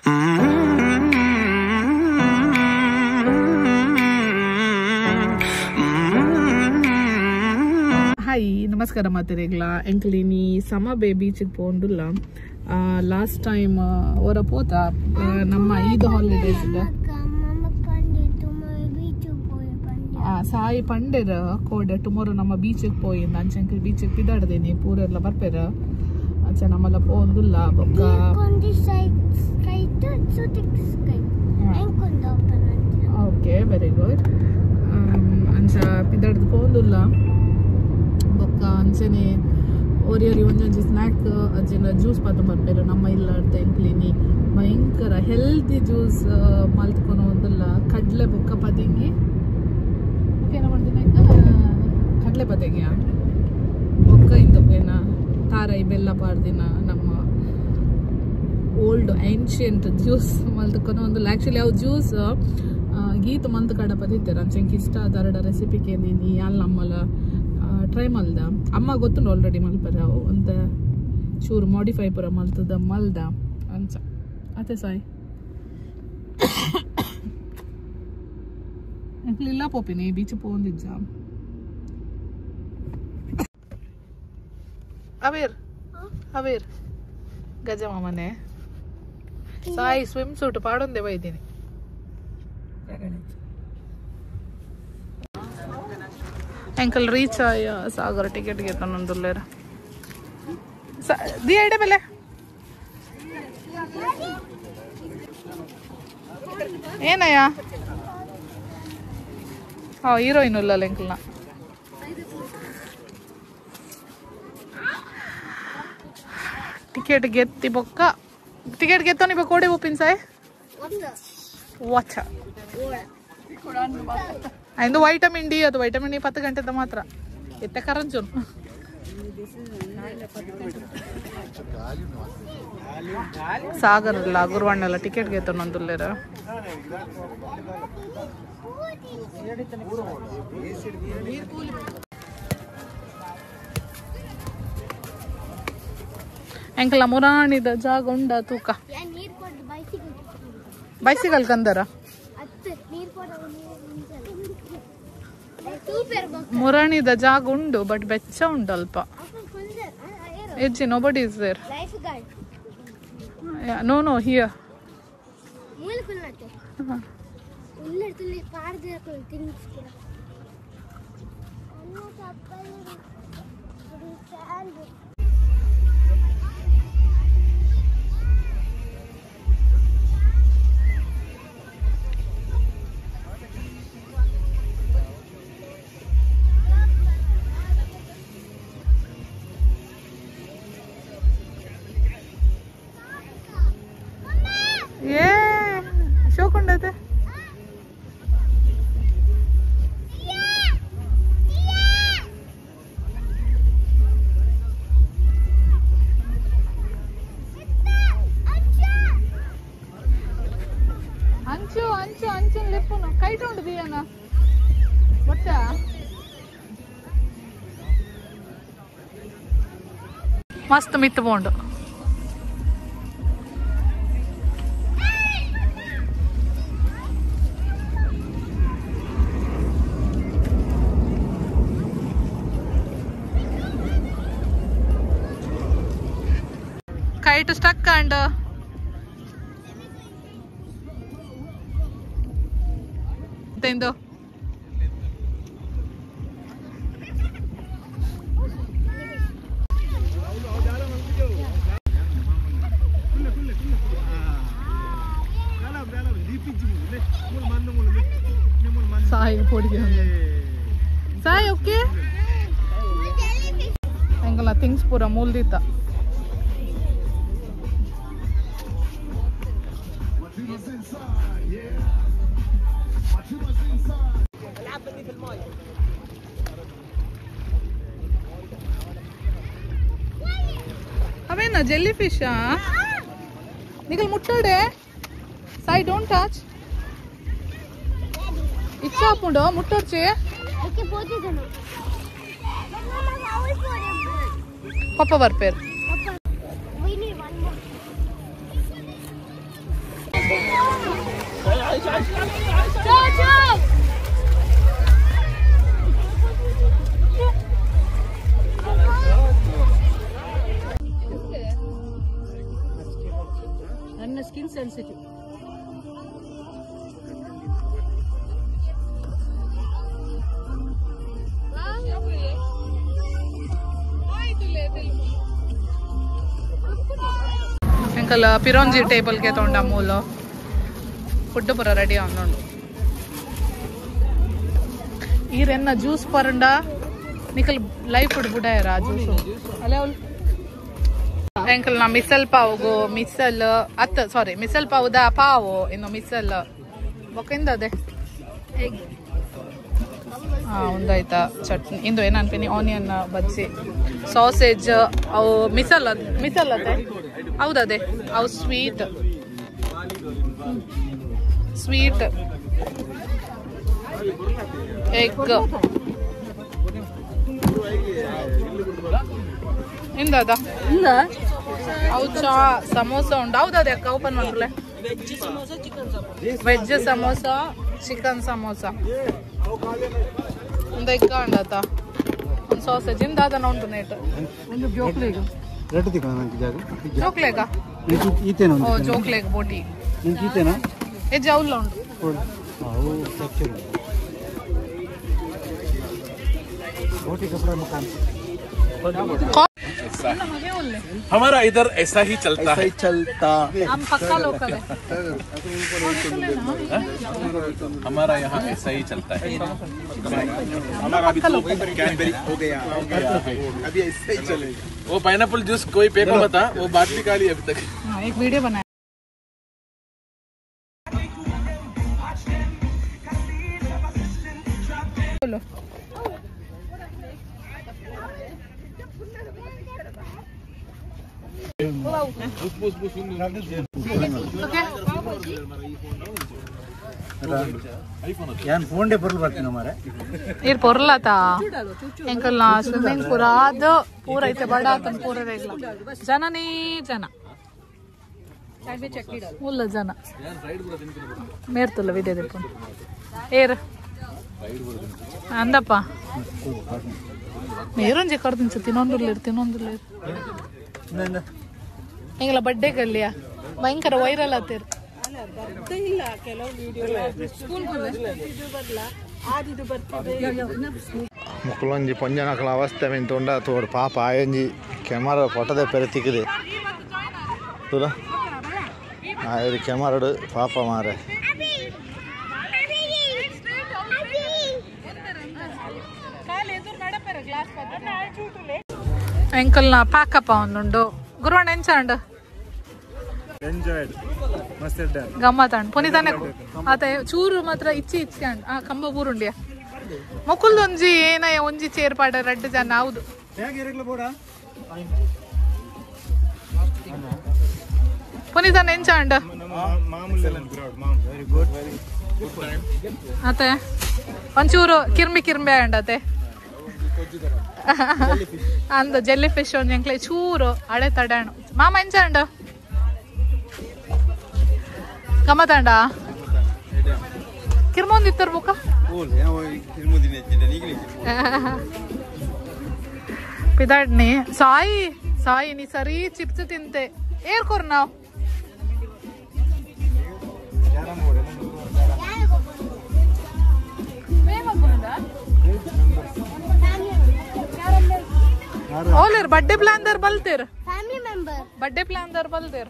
Hi ನಮಸ್ಕಾರ ಮಾತೆರೆಗ್ಲ ಎಂಕ್ಲಿನಿ ಸಮಬೆ ಬೀಚಿಗೆ ಪೋಂಡುಲ್ಲ. Last time ಅವರ ಪೋತ ನಮ್ಮ ಈದ್ ಹಾಲಿಡೇಸ್ ಸಾಯಿ ಪಂಡೆರ ಕೋಡೆ ಟುಮಾರೋ ನಮ್ಮ ಬೀಚಿಗೆ ಪೋಯಿಂದ ಅಂಚೆ ಬೀಚಿಗೆ ಪಿದಾಡ್ದೇನೆ ಪೂರೆಲ್ಲ ಬರ್ಪೇರ ಅಂಚೆ ನಮ್ಮಲ್ಲ ಪೋಂದುಲ್ಲ ಬೊಕ್ಕ. ಓಕೆ ವೆರಿ ಗುಡ್ ಅಂಚ ಪಿದಾಡ್ದು ಪೋಂದುಲ್ಲ ಬೊಕ್ಕ ಅಂಚೆನೆ ಒರಿಯರಿ ಒಂಜೊಂಜಿ ಸ್ನ್ಯಾಕ್ ಅಂಚಿನ ಜ್ಯೂಸ್ ಪಾತ ಬರ್ಪೇರು ನಮ್ಮ ಇಲ್ಲ ಎಂಕ್ಲಿನಿ ಭಯಂಕರ ಹೆಲ್ದಿ ಜ್ಯೂಸ್ ಮಲ್ತ್ಕೊನೋ ಒಂದಲ್ಲ ಕಡಲೆ ಬೊಕ್ಕ ಪದಿಂಗಿ ಏನ ಮಾಡ್ತೀನಿ ಕಡಲೆ ಪದಗಿಯ ಬೊಕ್ಕ ಇಂದ ತಾರೈ ಬೆಲ್ಲ ಪಾಡ್ದಿನ ನಮ್ಮ ಓಲ್ಡ್ ಏನ್ಷಿಯಂಟ್ ಜ್ಯೂಸ್ ಮಲ್ತ್ಕೊನೋ ಒಂದಲ್ಲ. ಆ್ಯಕ್ಚುಲಿ ಅವು ಜ್ಯೂಸ್ ಗೀತ ಮಂತ್ ಕಡ ಪದಿತ್ತಾರೆ ಅಂಚೆಂಕ್ ಇಷ್ಟ ಅದರಡ ರೆಸಿಪಿ ಕೇಂದಿನಿ ಅಲ್ಲ ನಮ್ಮಲ್ಲ ಟ್ರೈ ಮಲ್ದ ಅಮ್ಮ ಗೊತ್ತುಂಡು ಆಲ್ರೆಡಿ ಮಲ್ಪರ ಅಂತ ಚೂರು ಮಾಡಿಫೈ ಪೂರ ಮಲ್ತದ ಮಲ್ದ ಅಂಚ ಅತ್ತೆ ಸಾಯಿ ಇಲ್ಲ ಪೋಪಿನಿ ಬೀಚ್ ಪೋಂದಿಜ್ಜ ಅವೇರ್ ಅವೇರ್ ಗಜ ಮಾಮನೆ ಸಾಯಿ ಸ್ವಿಮ್ ಸೂಟ್ ಪಾಡೊಂದೇ ಬೈದೀನಿ. ಅಂಕಲ್ ರೀಚ್ ಆಯ ಸಾಗರ ಟಿಕೆಟ್ ಗೆತ್ತೊಂದುಲ್ಲೇರ the ಐಡೆ ಬೆಲೆ ಏನಯ್ಯ ಹಾ ಹೀರೋಯಿನ್ ಉಲ್ಲ ಅಂಕಲ್ನ ಟಿಕೆಟ್ ಗೆತ್ತಿ ಬೊಕ್ಕ ಟಿಕೆಟ್ ಗೆತ್ತೋ ನೀವು ಕೋಡೆ ಒಪ್ಪಿನ ಸಾಯ್ ವಾಚ ಇಂದು ವೈಟಮಿನ್ ಡಿ ಅದು ವೈಟಮಿನ್ ಡಿ 10 ಗಂಟೆದ ಮಾತ್ರ ಎತ್ತ ಕರಂಜುನ್ ಸಾಗರ್ ಅಲ್ಲ ಗುರುವಣ್ಣೆಲ್ಲ ಟಿಕೆಟ್ ಗೆತ್ತೊಂದುಲ್ಲೇರ ಅಂಕಲ್ ಮುರಾಣಿದ ಜಾಗ ಉಂಡ ತೂಕ ಬೈಸಿಕಲ್ ಕಂದರ ಮುರಾಣಿದ ಜಾಗ ಉಂಡು ಬಟ್ ಬೆಚ್ಚ ಉಂಡು ಅಲ್ಪ ಎಜ್ಜಿ nobody is there. No no here ಶೋಕೊಂಡೈತೆ ಅಂಚು ಅಂಚು ಅಂಚು ಲೆಪ್ಪುನು ಕೈಟ್ ಉಂಡು ದಿಯನ ಬೊಟ್ಟ ಮಸ್ತ್ ಮಿತ್ತು ಪೋಂಡು. Kite stuck and ಇಂದು ಸಾಯಿ ಪೊಡಿಗೆ ಸಾಯಿ ಓಕೆ ಹಂಗಲ್ಲ ಥಿಂಗ್ಸ್ ಪೂರ ಮೂಲ್ದಿತ್ತ. ಅವೇನ ಜೆಲ್ಲಿ ಫಿಶ್ ನಿಗಲ್ ಮುಟ್ಟಾಡೆ ಸಾಯಿ don't touch ಇಚ್ಛ ಹಾಕೊಂಡು ಮುಟ್ಟೋಡ್ಚಿ ಪಪ್ಪ ಬರ್ಪೇರ್. ನನ್ನ ಸ್ಕಿನ್ ಸೆನ್ಸಿಟಿವ್. ಅಂಕಲ್ ಪಿರೋಂಜಿ ಟೇಬಲ್ಗೆ ತೊಂಡ ಮೂಲ ಫುಡ್ ಪೂರ ರೆಡಿ ಆಂದುಂಡು. ಈರೆನ್ನ ಜ್ಯೂಸ್ ಪರಂಡ ನಿಕಲ್ ಲೈಫ್ ಫುಡ್ ಬುಡಾಯರ ಜ್ಯೂಸ್ ಅಲ್ಲೇ ಅವ್ಲು. ಅಂಕಲ್ ನಾ ಮಿಸಲ್ ಪಾವುಗು ಮಿಸಲ್ ಅತ್ತ ಸಾರಿ ಮಿಸಲ್ ಪಾವುದ ಪಾವು ಇನ್ನು ಮಿಸಲ್ ಬೊಕ್ಕಿಂದ ಅದೇ ಹಾಂ ಒಂದಾಯ್ತಾ ಚಟ್ನಿ ಇಂದು ಏನು ಅನ್ಪಿನಿ ಆನಿಯನ್ ಬಜ್ಜಿ ಸಾಸೇಜ್ ಅವು ಮಿಸಲ್ ಮಿಸಲ್ ಅದೇ ಹೌದದೇ ಅವು ಸ್ವೀಟ್ ಸ್ವೀಟ್ ಎಗ್ ಇಂದದ ಅವು ಚಾ ಸಮೋಸ ಉಂಟು ಹೌದದೇ ಅಕ್ಕ ಓಪನ್ ಮಾಡ್ರಲೆ ವೆಜ್ ಸಮೋಸ ಚಿಕನ್ ಸಮೋಸ ಒಂದು ಎಗ್ ಉಂಡಾತ ಒಂದು ಸಾಸೇಜ್ ಇಂದಾದನ ಉಂಟು ನೇಟ್ ಒಂದು ಜೋಕ್ಲೇಗ ರೆಡ್ ತಿಕ್ಕ ನಂಗೆ ಜಾಗ ಜೋಕ್ಲೇಗ ಈತೇನ ಓ ಜೋಕ್ಲೇಗ ಬೋಟಿ ನಿಂಗೆ ಈತೇನ ಎ ಜೌಲ್ಲ ಉಂಟು ಅವು ಫ್ಯಾಕ್ಚರ್ ಬೋಟಿ ಕಪड़ा मकान हमारा इधर ऐसा ही चलता है चलता हम पक्का लोकल है हमारा यहाँ ऐसा ही चलता है। हमारा अभी तो कैनबेरी हो गया अभी ऐसे ही चलेगा। वो पाइनएप्पल जूस कोई पेपर बता वो बात निकाली अभी तक। हाँ एक वीडियो बनाया। बोलो ಯಾನ್ ಫೋನ್ ಡೇ ಪೊರ್ಲು ಬರ್ತೀನಿ ಮಾರೆ ಇರ್ ಪೊರ್ಲಾತ ಎಂಕಲ್ನ ಸ್ವಿಮ್ಮಿಂಗ್ ಪೂರ ಅದು ಪೂರ ಐತೆ ಬಡ ಆತನ ಪೂರ ಇಲ್ಲ ಜನನೇ ಜನ ಉಲ್ಲ ಜನ ಮೇರ್ತುಲ್ಲ ವಿದ್ಯೆ ತಿಳ್ಕೊಂಡು ಏರ್ ಅಂದಪ್ಪ ಮೇರೊಂಜಿ ಕರ್ದಿಂಚ ತಿನ್ನೊಂದುರ್ಲಿರ್ ತಿನ್ನೊಂದುರ್ಲಿರ್ ಎಂಗಲ ಬಡ್ಡೆ ಗಲ್ಲಿಯ ಭಯಂಕರ ವೈರಲ್ ಆತಿರ್ ಮುಕ್ಕಲೊಂಜಿ ಪೊಂಜನಕಲ ಅವಸ್ಥೆ ಮೀನ್ ತೊಂಡ ತೋಡು ಪಾಪ ಆಯಂಜಿ ಕೆಮರ ಫೋಟೋದೆ ಪೆರೆ ತಿಕ್ಕಿದೆ ತೂಲ ಆಯರಿ ಕೆಮರಡು ಪಾಪ ಮಾರೆ ಎಂಕಲ್ನ ಪ್ಯಾಕಪ್ ಒಂದುಂಡು ಗುರುವಣ್ಣ ಎಂಚಾಂಡ್ ಗಮ್ಮತ್ತಾಂಡ್ ಪುನೀತಾನೆ ಆತ ಚೂರು ಮಾತ್ರ ಇಚ್ಚಿ ಇಚ್ಚಿ ಅಂಡ್ ಆ ಕಂಬ ಬೂರುಂಡಿಯ ಮೊಕುಲ್ದೊಂಜಿ ಏನ ಒಂಜಿ ಚೇರ್ ಪಾಡ ರಡ್ಡು ಜನ ಹೌದು ಪುನೀತಾನೆ ಎಂಚಾಂಡ್ ಆತೆ ಒಂಚೂರು ಕಿರ್ಮಿ ಕಿರ್ಮಿ ಅಂಡ್ ಆತೆ ಅಂದ ಜೆಲ್ಲಿ ಫಿಶ್ ಒಂಜಿ ಎಂಕ್ಲೆ ಚೂರು ಅಡೆ ತಡಾಣು ಮಾಮ ಎಂಚಾಂಡ್ ಗಮ್ಮತಾಂಡ ಕಿರ್ಮೊಂದು ಇತ್ತರ್ ಬುಕ್ಕ ಪಿದಾಡ್ನಿ ಸಾಯಿ ಸಾಯಿ ನೀ ಸರಿ ಚಿಪ್ಸ್ ತಿಂತೆ ಏರ್ಕೊರ್ ನಾವು ಓಲೇರ್ ಬರ್ಡೇ ಪ್ಲಾನ್ there ಬಲ್ತೇರ್ family member birthday plan there ಬಲ್ತೇರ್